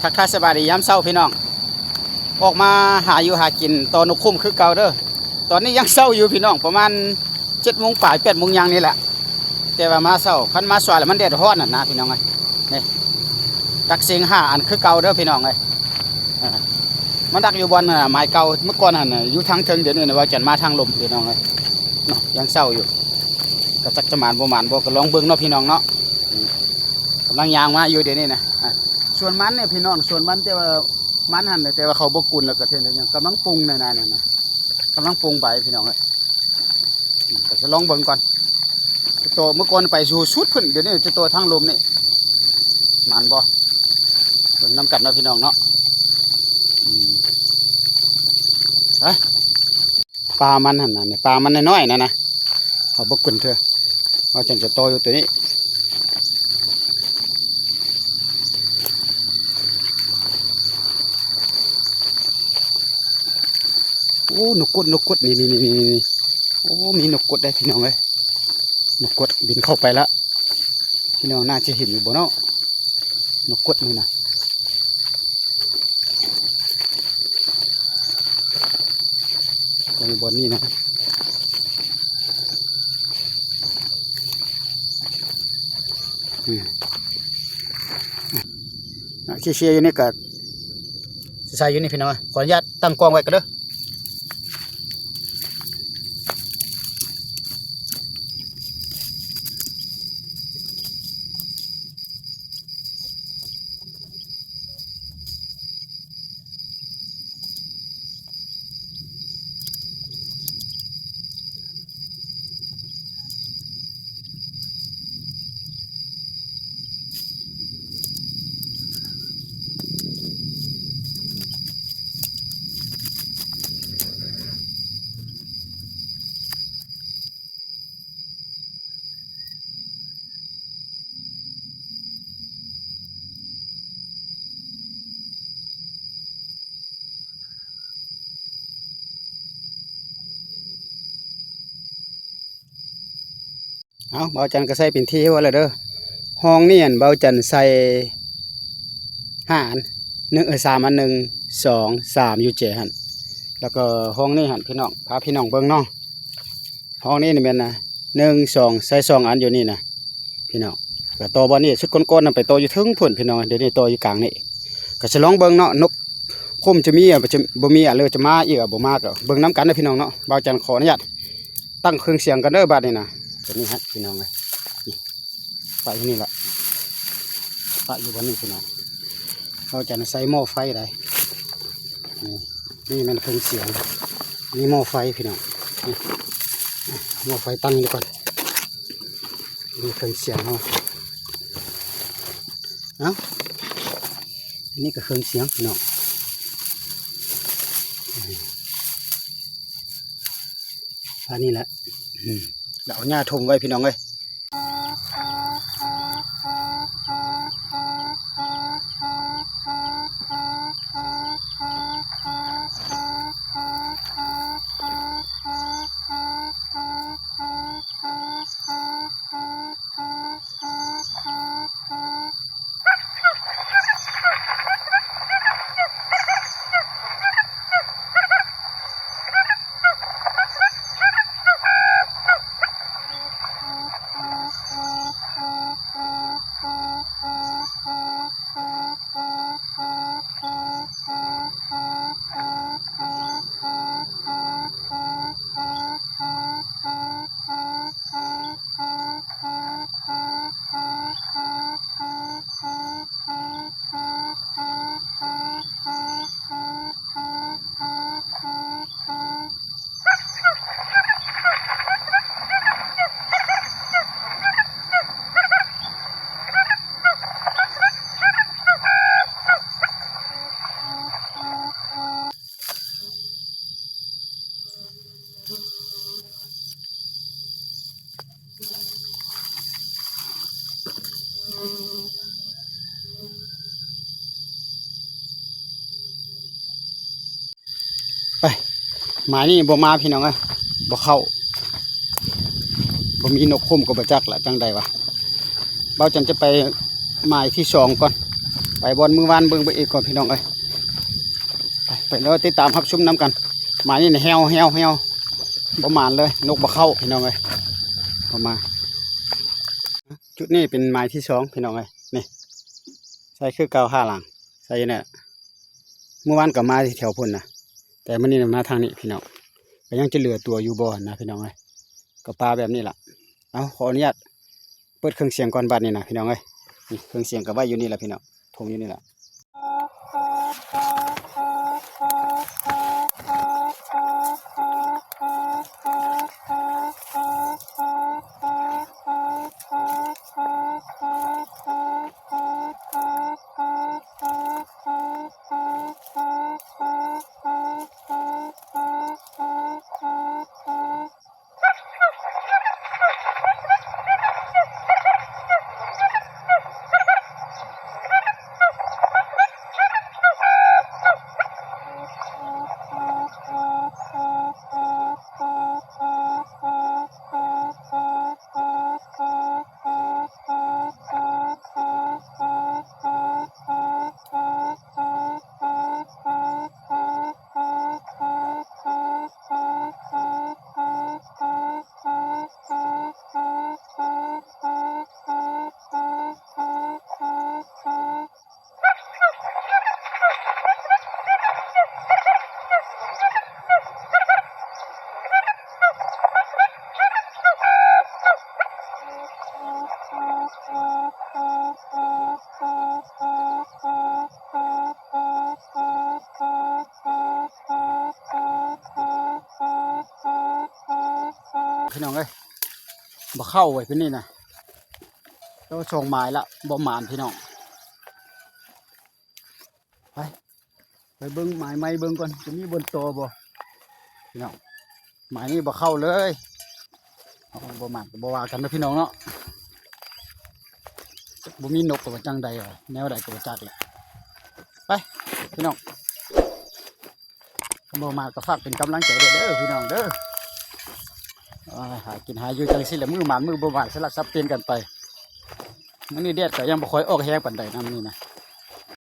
ທັກທາຍສະບາຍດີຍາມເຊົ້າພີ່ນ້ອງ, ອອກມາຫາຢູ່ຫາກິນຕໍ່ນົກຂຸມຄືເກົ່າເດີ. ຕອນນີ້ຍັງເຊົ້າຢູ່ພີ່ນ້ອງ, ປະມານເຈັດໂມງປາຍ ແປດໂມງຢ່າງນີ້ແຫຼະ, ແຕ່ວ່າມາເຊົ້າ. ຄັນມາສວຍແລ້ວມັນແດດຮ້ອນຫັ້ນນະພີ່ນ້ອງເອີຍ. ນີ້ດັກເສັງຫ້າອັນຄືເກົ່າເດີພີ່ນ້ອງເອີຍ. ເອີ ມາດັກຢູ່ບ່ອນ ເອີ ໝາຍເກົ່າ. ເມື່ອກ່ອນຫັ້ນນະ ຢູ່ທາງເທິງ, ດຽວນີ້ນະ ວ່າຈັນມາທາງລຸ່ມພີ່ນ້ອງເອີຍເນາະ. ຍັງເຊົ້າຢູ່, ກໍຈັກຈະໝານບໍ່ໝານບໍ່ ກໍລອງເບິ່ງເນາະພີ່ນ້ອງເນາະ. ອືມ ກຳລັງຍ່າງມາຢູ່ດຽວນີ້ນະ. ອາ ສວນມັນນີ້ພີ່ນ້ອງ, ສວນມັນ ແຕ່ວ່າມັນຫັ້ນ ແຕ່ວ່າເຂົາບໍ່ກຸນ ແລ້ວກໍເຮັດຫຍັງ ກຳລັງປຸງນະ ນະ ນະ ກຳລັງປຸງໃບພີ່ນ້ອງເອີຍ. ອືມ ກໍຈະລອງເບິ່ງກ່ອນ. ຈະຕໍ່ ເມື່ອກ່ອນໄປສູ່ສຸດພຸ້ນ, ດຽວນີ້ຈະຕໍ່ທາງລຸ່ມນີ້ ໝານບໍ່ ເບິ່ງນຳກັນເນາະພີ່ນ້ອງເນາະ. ອືມ ໄປ. ປາມັນຫັ້ນນະ, ນີ້ປາມັນນ້ອຍໆນັ້ນນະ ເອົາບໍ່ຂຶ້ນເທື່ອ. ວ່າຈັ່ງຈະຕໍ່ຢູ່ຕົວນີ້. ໂອ້ ນົກກົດ ນົກກົດ ນີ້ໆໆໆ. ໂອ້ ມີນົກກົດໄດ້ພີ່ນ້ອງເອີຍ, ນົກກົດບິນເຂົ້າໄປລະ. ພີ່ນ້ອງໜ້າຈະເຫັນຢູ່ບໍ່ເນາະ ນົກກົດນີ້ນະ. ກໍຢູ່ບ່ອນນີ້ນະ. ອືມ ອ່າ ເຊຍໆຢູ່ນີ້ກໍໃສ່ຢູ່ນີ້ພີ່ນ້ອງ. ຂໍອະນຸຍາດຕັ້ງກ້ອງໄວ້ກ່ອນເດີ. ເອົາ ບ່າວຈັນກໍໃສ່ເປັນທີ່ຮຽບຮ້ອຍແລ້ວເດີ. ຮ່ອງນີ້ ອັນ ບ່າວຈັນໃສ່ຫ້າອັນ ໜຶ່ງ ເອີ ສາມອັນ ໜຶ່ງ ສອງ ສາມ ຢູ່ເຈຫັ້ນ. ແລ້ວກໍຮ່ອງນີ້ຫັ້ນ ພີ່ນ້ອງ ພາພີ່ນ້ອງເບິ່ງເນາະ. ຮ່ອງນີ້ນີ້ແມ່ນ ໜຶ່ງ ສອງ ໃສ່ສອງອັນຢູ່ນີ້ນະ ພີ່ນ້ອງ. ກໍຕໍ່ບ່ອນນີ້ ຊຸດກ່ອນໆນັ້ນໄປຕໍ່ຢູ່ເທິງພຸ້ນ ພີ່ນ້ອງ. ດຽວນີ້ຕໍ່ຢູ່ກາງນີ້ ກໍຈະລອງເບິ່ງເນາະ ນົກຂຸມຈະມີ ຈະບໍ່ມີ ຫຼືຈະມາອີກ ບໍ່ມາກໍເບິ່ງນຳກັນເດີ ພີ່ນ້ອງເນາະ. ບ່າວຈັນຂໍອະນຸຍາດຕັ້ງເຄື່ອງສຽງກ່ອນເດີ ບາດນີ້ນະ. ຕົວນີ້ຮະ ພີ່ນ້ອງເອີຍ ນີ້ ປະຢູ່ນີ້ລະ ປະຢູ່ບ່ອນນີ້ ພີ່ນ້ອງ. ເຮົາຈະໃຊ້ໝໍ້ໄຟໄດ໋. ນີ້ ນີ້ແມ່ນເຄື່ອງສຽງ ນີ້ໝໍ້ໄຟ ພີ່ນ້ອງ. ນີ້ ໝໍ້ໄຟຕັ້ງຢູ່ກ່ອນ. ນີ້ເຄື່ອງສຽງເຮົາ. ເອົ້າ ອັນນີ້ກໍເຄື່ອງສຽງ ພີ່ນ້ອງ. ອັນນີ້ແຫຼະ ອືມ ແລ້ວເອົາຫຍ້າຖົມໄວ້ ພີ່ນ້ອງເອີຍ. ໄປ ໝາຍນີ້ບໍ່ມາ ພີ່ນ້ອງເອີຍ ບໍ່ເຂົ້າ. ບໍ່ມີນົກຂຸມກໍບໍ່ຈັກລະ ຈັ່ງໃດວະ. ບ່າວຈັນຈະໄປໝາຍທີສອງກ່ອນ. ໄປບ່ອນມື້ວານເບິ່ງໄປອີກກ່ອນພີ່ນ້ອງເອີຍ. ໄປ ໄປເລີຍ ຕິດຕາມຮັບຊົມນຳກັນ. ໝາຍນີ້ແຮວ ແຮວ ແຮວ ບໍ່ໝານເລີຍ ນົກບໍ່ເຂົ້າພີ່ນ້ອງເອີຍ. ເຂົ້າມາ ຈຸດນີ້ເປັນໝາຍທີສອງພີ່ນ້ອງເອີຍ. ນີ້ ໃສ່ຄືເກົ່າ ຫ້າຫຼັງ ໃສ່ຢູ່ນີ້ແຫຼະ. ມື້ວານກໍມາແຖວພຸ້ນນະ ແຕ່ມື້ນີ້ນະມາທາງນີ້ພີ່ນ້ອງ. ກໍຍັງຈະເຫຼືອຕົວຢູ່ບໍ່ນະພີ່ນ້ອງເອີຍ. ກໍປາແບບນີ້ລະ. ເອົາ ຂໍອະນຸຍາດເປີດເຄື່ອງສຽງກ່ອນບາດນີ້ນະພີ່ນ້ອງເອີຍ. ນີ້ເຄື່ອງສຽງກໍໄວ້ຢູ່ນີ້ລະພີ່ນ້ອງ ຖົມຢູ່ນີ້ລະ. ພີ່ນ້ອງເອີຍ ບໍ່ເຂົ້າເວີຍ ເພິ່ນນີ້ນະ. ໂຕ ສອງໝາຍລະ ບໍ່ໝານພີ່ນ້ອງ. ໄປ ໄປເບິ່ງໝາຍໃໝ່ເບິ່ງກ່ອນ ຈະມີບ່ອນຕໍ່ບໍ່ພີ່ນ້ອງ. ໝາຍນີ້ບໍ່ເຂົ້າເລີຍ. ເອົາ ບໍ່ໝານກໍບໍ່ວ່າກັນເນາະພີ່ນ້ອງເນາະ. ບໍ່ມີນົກກໍວ່າຈັ່ງໃດ ແນວໃດກໍບໍ່ຈັກແຫຼະ. ໄປພີ່ນ້ອງ ບໍ່ມາກໍຝາກເປັນກຳລັງໃຈແດ່ເດີພີ່ນ້ອງເດີ. ອ່າ ຫາກິນຫາຢູ່ຈັ່ງຊີ້ແຫຼະ ມື້ໝານມື້ບໍ່ໝານ ສະຫຼັບສັບປ່ຽນກັນໄປ. ມື້ນີ້ແດດກໍຍັງບໍ່ຄ່ອຍອອກແຮງປານໃດນຳນີ້ນະ.